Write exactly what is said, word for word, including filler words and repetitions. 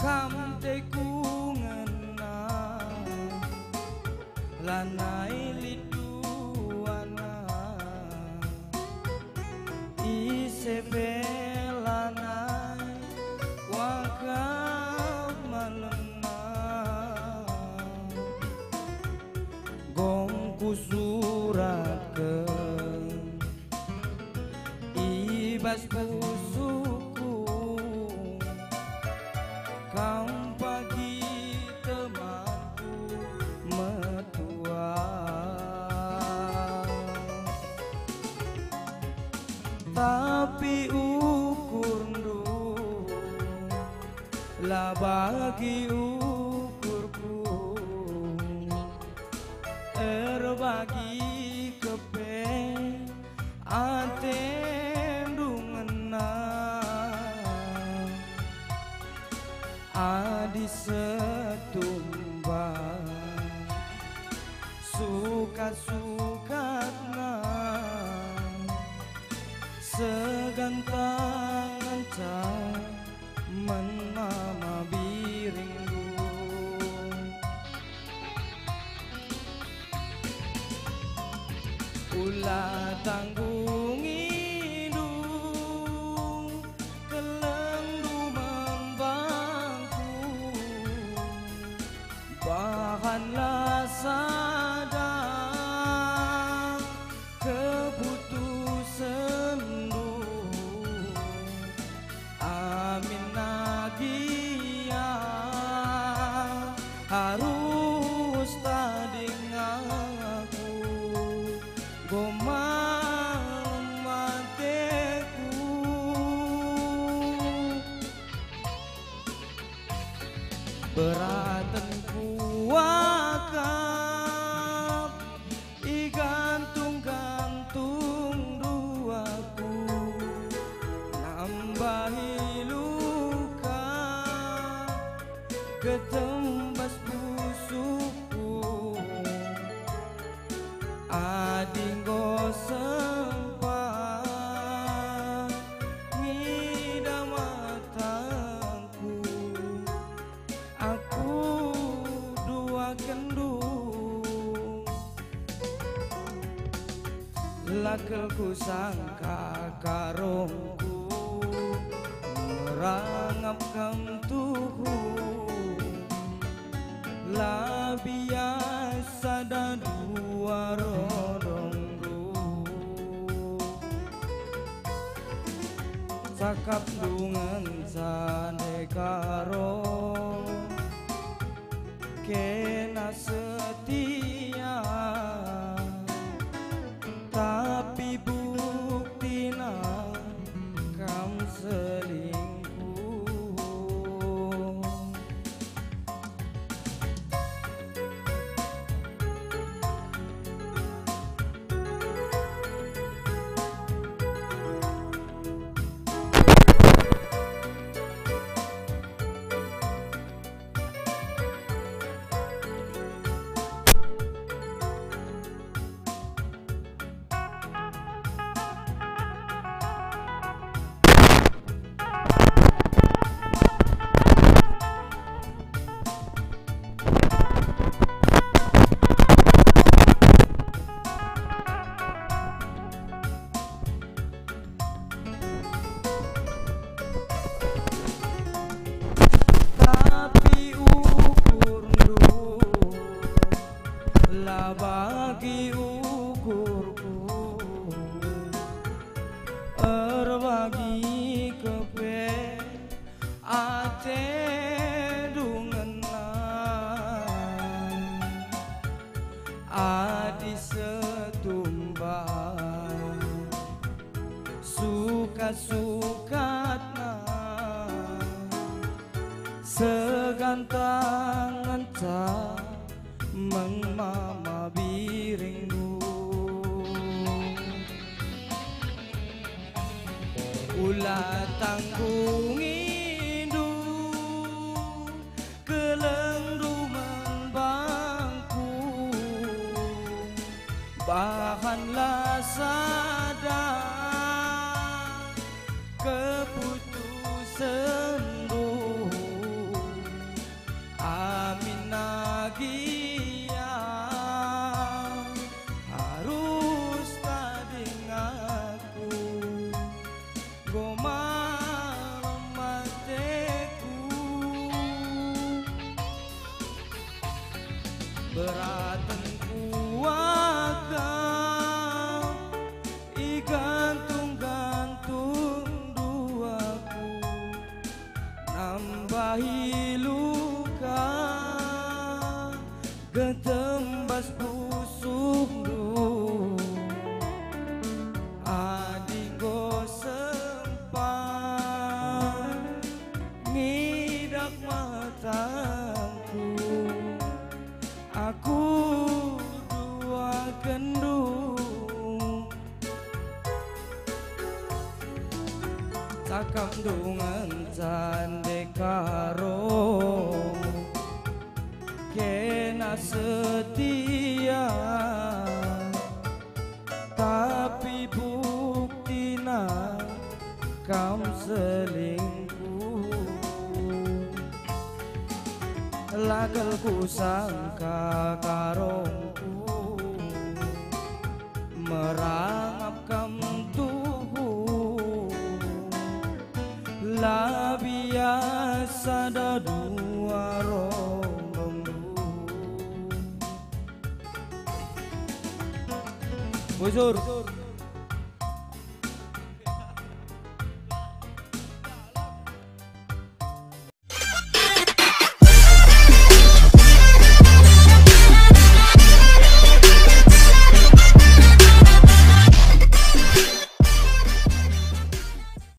Kam teku ngena, lanai lit duana. Ise pe lanai kuakap malemna. Gom kusuratken i bas pusuhku, kam pagi temanku metua. Tapi ukurndu la bagi ukurku, erbagi kepe atendu ngena. Adi setumba sukat-sukatna, segantang ngenca men mama biringndu. Ula tanggungindu, kelengndu mambangku, bahanlah sada keputusenndu. Amin nagia arus tading aku, gomam ateku. Beraten kuakap, igantung-gantung duaku, nambahi luka, getembas pusuhku. Adi enggo sempat ngidah matangku, aku duakenndu. La kal kusangka karongku merangap kam tuhu, la bias sada dua rodongndu. Cakapndu ngenca ndai karo kena setia, tapi buktina kam selingkuh. Tapi ukurndu la bagi ukurku, erbagi kepe atendu ngena. Adi setumba sukat-sukatna, segantang ngenca men mama biringndu. Ula tanggungindu, kelengndu man bangku, bahanlah sada keputusenndu. kendu. Cakapndu ngenca ndekaro kena setia, tapi buktina kam selingkuh. La kal kusangka karongku merangap kam tuhu. La biasa dadu aronggongndu. Bujur.